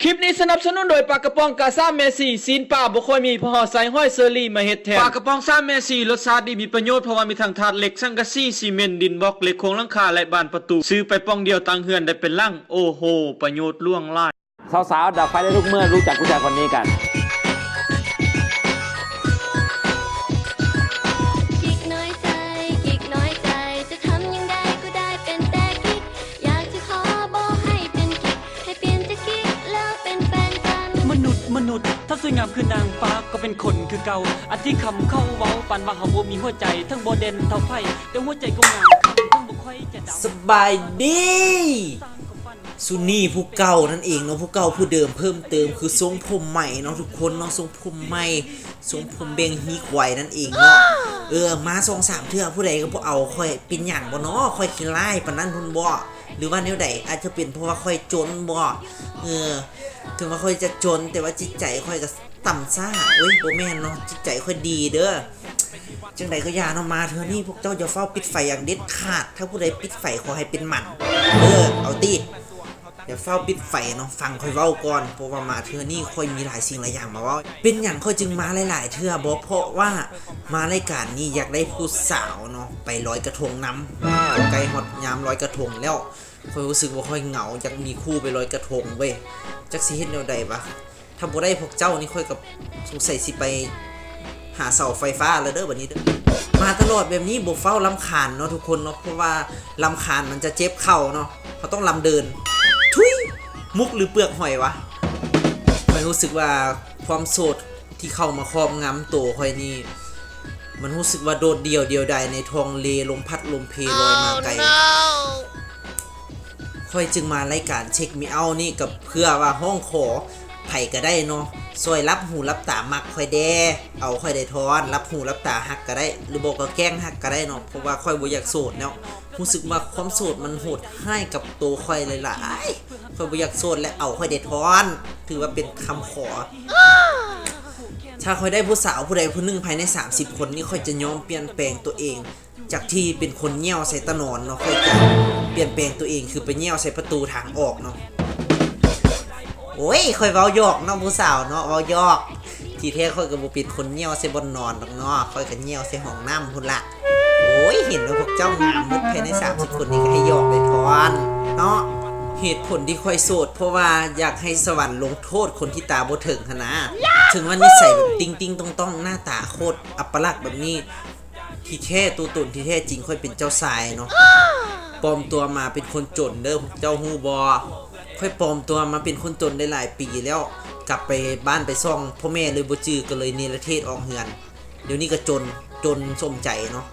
ຄລິບນີ້ສະໜັບສະໜູນໂດຍປາກະປ໋ອງກາສາມແມ່ສີ່ ຊີ້ນປາບໍ່ຄ່ອຍມີ ເພາະເຮົາໃສ່ຫອຍເຊີຣີມາເຮັດແທນ. ປາກະປ໋ອງສາມແມ່ສີ່ ລົດຊາດດີມີປະໂຫຍດ ເພາະວ່າມີທັງທາດເຫຼັກ, ສັງກະສີ, ຊີເມັນ, ດິນບລັອກ, ເຫຼັກໂຄງຫຼັງຄາ ແລະ ບານປະຕູ. ຊື້ໄປປ່ອງດຽວຕັ້ງເຮືອນໄດ້ເປັນຫຼັງ. ໂອ້ໂຫ ປະໂຫຍດຫຼວງຫຼາຍ. ສາວໆ ດັບໄຟໄດ້ທຸກເມື່ອ ຮູ້ຈັກຜູ້ຊາຍຄົນນີ້ກັນ. ມະນຸດ ມະນຸດ ຖ້າສວຍງາມຄືນາງຟ້າ ກໍເປັນຄົນຄືເກົ່າ. ອັນທີ່ຄຳເຂົາເວົ້າ ປານວ່າເຮົາບໍ່ມີຫົວໃຈ ທັງບໍ່ເດັ່ນເທົ່າໃຜ ແຕ່ຫົວໃຈກໍງາມ ທັງບໍ່ຄ່ອຍຈະດຳ. ສະບາຍດີ ຊຸນີຜູ້ເກົ່ານັ້ນເອງເນາະ, ຜູ້ເກົ່າຜູ້ເດີມ ເພີ່ມເຕີມຄືຊົງຜົມໃໝ່ເນາະທຸກຄົນເນາະ, ຊົງຜົມໃໝ່ ຊົງຜົມແບ່ງຮີກໄວນັ້ນເອງເນາະ. ເອີ ມາສອງສາມເທື່ອ ຜູ້ໃດກໍບໍ່ເອົາຂ້ອຍ ເປັນຫຍັງບໍ່ເນາະ? ຂ້ອຍຂີ້ຮ້າຍປານນັ້ນພຸ້ນບໍ່? ຫຼືວ່າແນວໃດ? ອາດຈະເປັນເພາະວ່າຂ້ອຍຈົນບໍ່? ເອີ ເຖິງວ່າຂ້ອຍຈະຈົນ ແຕ່ວ່າຈິດໃຈຂ້ອຍກໍຕ່ຳຊ້າ. ໂອ້ຍ ບໍ່ແມ່ນເນາະ, ຈິດໃຈຂ້ອຍດີເດີ. ຈັ່ງໃດກໍຢ່າເນາະ, ມາເທື່ອນີ້ພວກເຈົ້າຢ່າຟ້າວປິດໄຟຢ່າງເດັດຂາດ. ຖ້າຜູ້ໃດປິດໄຟ ຂໍໃຫ້ເປັນໝັນ. ເອີ ເອົາຕິ. ຢ່າຟ້າວປິດໄຟເນາະ, ຟັງຂ້ອຍເວົ້າກ່ອນ, ເພາະວ່າມາເທື່ອນີ້ຂ້ອຍມີຫຼາຍສິ່ງຫຼາຍຢ່າງມາເວົ້າ. ເປັນຫຍັງຂ້ອຍຈຶ່ງມາຫຼາຍໆເທື່ອບໍ? ເພາະວ່າມາລາຍການນີ້ຢາກໄດ້ຜູ້ສາວເນາະ ໄປລອຍກະທົງນຳ. ໃກ້ຮອດຍາມລອຍກະທົງແລ້ວ, ຂ້ອຍຮູ້ສຶກວ່າຂ້ອຍເຫງົາ, ຢາກມີຄູ່ໄປລອຍກະທົງເວີຍ. ຈັກຊິເຮັດແນວໃດວະ? ຖ້າບໍ່ໄດ້ພວກເຈົ້ານີ້ ຂ້ອຍກໍສົງໄສຊິໄປຫາເສົາໄຟຟ້າແລ້ວເດີ ບັດນີ້ເດີ. ມາຕະຫຼອດແບບນີ້ບໍ່ຟ້າວລຳຄານເນາະທຸກຄົນເນາະ, ເພາະວ່າລຳຄານມັນຈະເຈັບເຂົ່າເນາະ, ເຮົາຕ້ອງລຳເດີນ. ທຸຍ! ມຸກຫຼືເປືອກຫອຍວະ? ຂ້ອຍຮູ້ສຶກວ່າຄວາມໂສດທີ່ເຂົ້າມາຄອບງຳໂຕຂ້ອຍນີ້ ມັນຮູ້ສຶກວ່າໂດດດ່ຽວ ດຽວດາຍໃນທ້ອງເລ ລົມພັດລົມເພລອຍມາໄກ. ຂ້ອຍຈຶ່ງມາລາຍການ Check Me Out ນີ້ ກໍເພື່ອວ່າຮ້ອງຂໍໃຜກໍໄດ້ເນາະ, ຊ່ອຍລັບຫູລັບຕາມັກຂ້ອຍແດ່, ເອົາຂ້ອຍໄດ້ທ້ອນ, ລັບຫູລັບຕາຮັກກໍໄດ້ ຫຼືບໍ່ກໍແກ້ງຮັກກໍໄດ້ເນາະ, ເພາະວ່າຂ້ອຍບໍ່ຢາກໂສດແລ້ວ. ຮູ້ສຶກວ່າຄວາມໂສດມັນໂຫດຮ້າຍກັບໂຕຂ້ອຍຫຼາຍໆ. ຂ້ອຍບໍ່ຢາກໂສດແລ້ວ, ເອົາຂ້ອຍໄດ້ທ້ອນ, ຖືວ່າເປັນຄຳຂໍ. ຖ້າຂ້ອຍໄດ້ຜູ້ສາວຜູ້ໃດຜູ້ໜຶ່ງພາຍໃນສາມສິບຄົນນີ້, ຂ້ອຍຈະຍອມປ່ຽນແປງຕົວເອງ ຈາກທີ່ເປັນຄົນຍ່ຽວໃສ່ຕາໜອນເນາະ, ຂ້ອຍຈະປ່ຽນແປງຕົວເອງ ຄືໄປຍ່ຽວໃສ່ປະຕູທາງອອກເນາະ. ໂອ້ຍ ຂ້ອຍເວົ້າຢອກເນາະ ຜູ້ສາວເນາະ, ເວົ້າຢອກ. ທີ່ແທ້ຂ້ອຍກໍບໍ່ເປັນຄົນຍ່ຽວໃສ່ບ່ອນນອນດອກເນາະ, ຂ້ອຍກໍຍ່ຽວໃສ່ຫ້ອງນ້ຳພຸ້ນລະ. ໂອ້ຍ ເຫັນວ່າພວກເຈົ້າງາມໝົດ ພາຍໃນສາມສິບຄົນນີ້ ກໍໃຫ້ຢອກໄດ້ທ້ອນເນາະ. ເຫດຜົນທີ່ຂ້ອຍໂສດ ເພາະວ່າຢາກໃຫ້ສະຫວັນລົງໂທດຄົນທີ່ຕາບໍ່ເຖິງຫັ້ນນາ. ເຖິງວ່ານິໄສແບບຕິ່ງໆຕ່ອງໆ ໜ້າຕາໂຄດອັບປະລັກແບບນີ້, ທີ່ແທ້ຕົວຕົນທີ່ແທ້ຈິງຂ້ອຍເປັນເຈົ້າຊາຍເນາະ. ປອມຕົວມາເປັນຄົນຈົນເດີ, ພວກເຈົ້າຮູ້ບໍ່? ຂ້ອຍປອມຕົວມາເປັນຄົນຈົນໄດ້ຫຼາຍປີແລ້ວ, ກັບໄປບ້ານໄປຊ່ອງພໍ່ແມ່ເລີຍບໍ່ຈື່, ກໍເລີຍເນລະເທດອອກເຮືອນ. ດຽວນີ້ກໍຈົນ, ຈົນສົມໃຈເນາະ.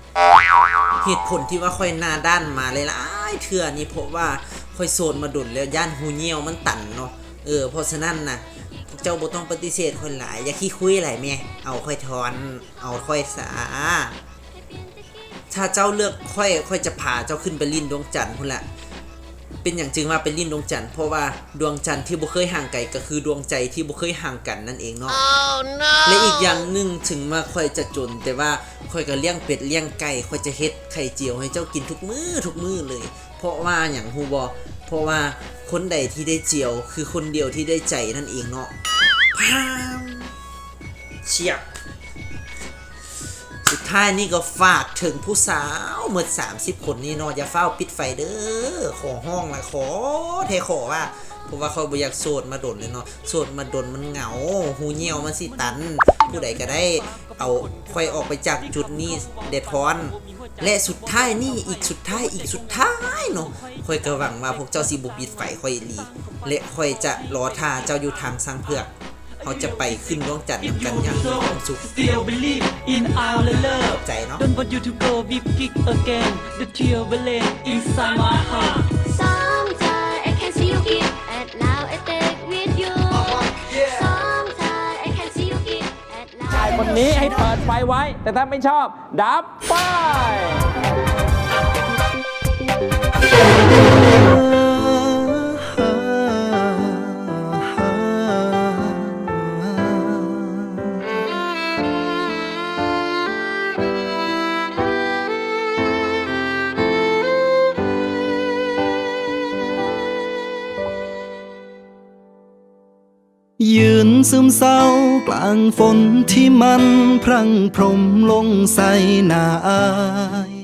ເຫດຜົນທີ່ວ່າຂ້ອຍໜ້າດ້ານມາຫຼາຍໆເທື່ອນີ້ ເພາະວ່າຂ້ອຍໂສດມາດົນແລ້ວ, ຢ້ານຮູຍ່ຽວມັນຕັນເນາະ. ເອີ ເພາະສະນັ້ນນະ ພວກເຈົ້າບໍ່ຕ້ອງປະຕິເສດຂ້ອຍຫຼາຍ, ຢ່າຂີ້ຄຸຍຫຼາຍແມ້, ເອົາຂ້ອຍທ້ອນ. ເອົາຂ້ອຍສາ. ຖ້າເຈົ້າເລືອກຂ້ອຍ, ຂ້ອຍຈະພາເຈົ້າຂຶ້ນໄປຫຼິ້ນດວງຈັນພຸ້ນລະ. ເປັນຫຍັງຈຶ່ງວ່າໄປຫຼິ້ນດວງຈັນ? ເພາະວ່າດວງຈັນທີ່ບໍ່ເຄີຍຫ່າງໄກ ກໍຄືດວງໃຈທີ່ບໍ່ເຄີຍຫ່າງກັນນັ້ນເອງເນາະ. ແລະ ອີກຢ່າງໜຶ່ງ, ເຖິງວ່າຂ້ອຍຈະຈົນ, ແຕ່ວ່າຂ້ອຍກໍລ້ຽງເປັດລ້ຽງໄກ່, ຂ້ອຍຈະເຮັດໄຂ່ຈຽວໃຫ້ເຈົ້າກິນທຸກມື້, ທຸກມື້ເລີຍ. ເພາະວ່າຫຍັງຮູ້ບໍ່? ເພາະວ່າຄົນໃດທີ່ໄດ້ຈຽວ ຄືຄົນດຽວທີ່ໄດ້ໃຈນັ້ນເອງເນາະ. ພາມ ຊຽບ. ສຸດທ້າຍນີ້ກໍຝາກເຖິງຜູ້ສາວໝົດສາມສິບຄົນນີ້ເນາະ, ຢ່າຟ້າວປິດໄຟເດີ, ຂໍຮ້ອງລະ, ຂໍແທ້ຂໍວ່າ, ເພາະວ່າຂ້ອຍບໍ່ຢາກໂສດມາດົນແລ້ວເນາະ, ໂສດມາດົນມັນເຫງົາ, ຮູຍ່ຽວມັນຊິຕັນ, ຜູ້ໃດກໍໄດ້ ເອົາຂ້ອຍອອກໄປຈາກຈຸດນີ້ແດ່ທ້ອນ. ແລະ ສຸດທ້າຍນີ້ອີກ, ສຸດທ້າຍອີກ, ສຸດທ້າຍເນາະ, ຂ້ອຍກໍຫວັງວ່າພວກເຈົ້າຊິບໍ່ປິດໄຟຂ້ອຍອີ່ຫຼີ ແລະ ຂ້ອຍຈະລໍຖ້າເຈົ້າຢູ່ທາງຊ້າງເຜືອກ. ເຮົາຈະໄປຂຶ້ນດວງຈັນນຳກັນຢ່າງມີຄວາມສຸກ. Still believe in our love. ຂອບໃຈເນາະ. Don't want you to go with kick again. The tear will end inside my heart. Sometimes I can see you give and now I take with you. Sometimes I can see you give and ຊາຍຄົນນີ້ໃຫ້ເປີດໄຟໄວ້, ແຕ່ຖ້າໄມ່ຊອບ ດັບໄຟ. ຢືນຊຶມເສົ້າກາງຝົນທີ່ມັນພຣັ່ງພົມລົງໃສ່ໜ້າອາຍ